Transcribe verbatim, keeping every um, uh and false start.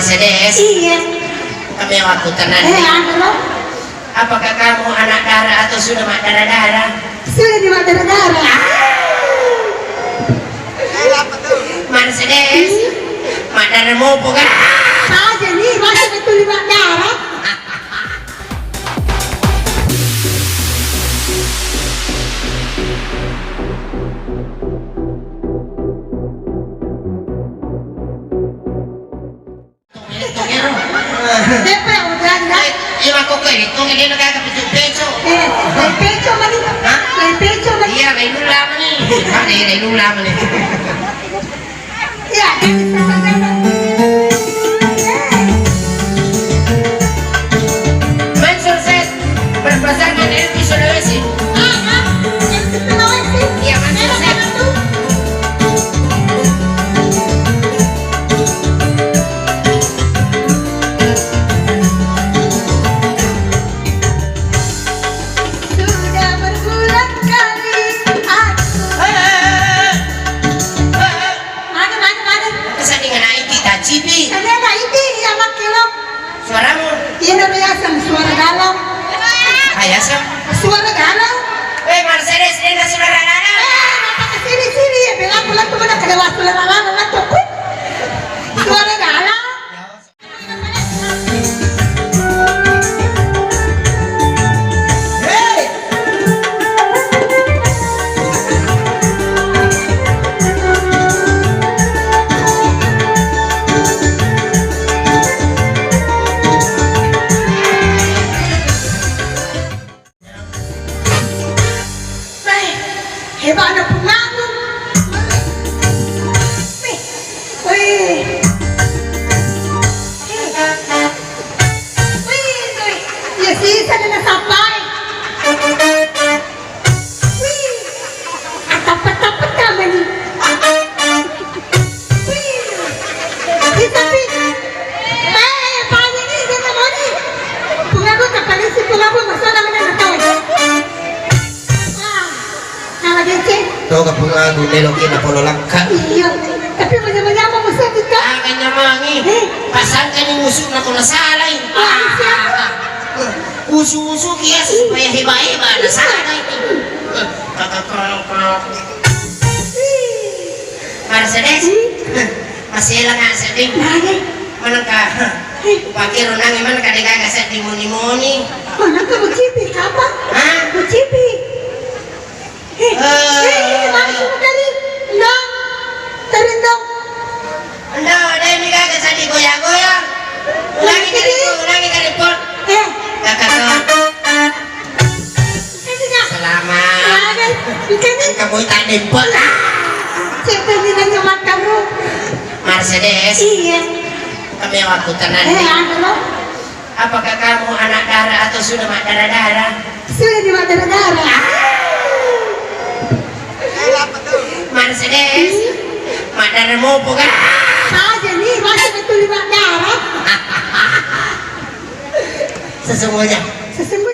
Sedes. Iya. Kami waktu tenang. Eh, anu lo. Apakah kamu anak dara atau sudah madara-dara? Sudah di madara-dara. Mana sedes? Hmm. Madara mopo kan? Saja nih, masa betul di madara? Tongero. Depe udah, udah. Eh, iya, mako kue, tongero dia gaga pecu-pecu. Eh, lai pecu mani. Hah? Lai pecu mani. Iya, lai lula mani. Mana lai lula mani. Iya, jadi selesai. Main selesai. Berpasangan Elvi Sulawesi. Ah, ah, Elvi Sulawesi. Iya, mana saya? Sudah berulang kali aku. Eh, eh, eh, eh. Eh, eh. Mana, mana, mana? Kesandingan aiti tacipi. Ada aiti yang makin lo. Suaramu? Ina riaseng suara dalam. Ayaseng? Suara dalam. Eh, Mercedes, ini suara dalam. Eh, apa ke sini, sini ya? Bilang pulang tuh mana kada suara dalam, mana tuh? Suara dalam. Hei! Weh, hebatna Puang Agung. Weh, weh. Weh, weh. Iya sisa na nasappai. Wih, atappet-tappet mani. Wih, tapi, eh, banyak ni, dia tak mau ni. Pengaku tak paling si pengaku masalah mana nak tahu. Wah, nama dia cek. Tahu ke pengaku, melok kita polo langka. Iya, tapi banyak-banyak mau mesti kita. Ah, kan nyamangi. Eh. Pasangkan ni musuh nak kena salah. Wah, siapa? Usu-usu kia supaya heba-heba na sana itu. Mercedes. Masih elang sedding. Mana ka? Pakai runang mana ka dega sedding moni-moni. Mana ka bucipi kapa? Hah? Bucipi. Eh, eh, eh, langsung tadi. Ndong. Tadi, ndong. Ndong, deh, ini kagak jadi goyang-goyang. Ulangi kali, Bu, ulangi kali, Bu. Eh. Kakak, Kak. Ini, Kak. Selamat. Selamat. Ini. Engka boy tak dempet. Siapa ini nanya makan lu? Mercedes. Iya. Kami waktu tenang. Eh, anu lo. Apakah kamu anak dara atau sudah mak dara-dara? Sudah di mak dara-dara. Mana sedih? Mak dara mopo kan? Saja nih, masa betul di mak dara? Sesungguhnya. Sesungguhnya.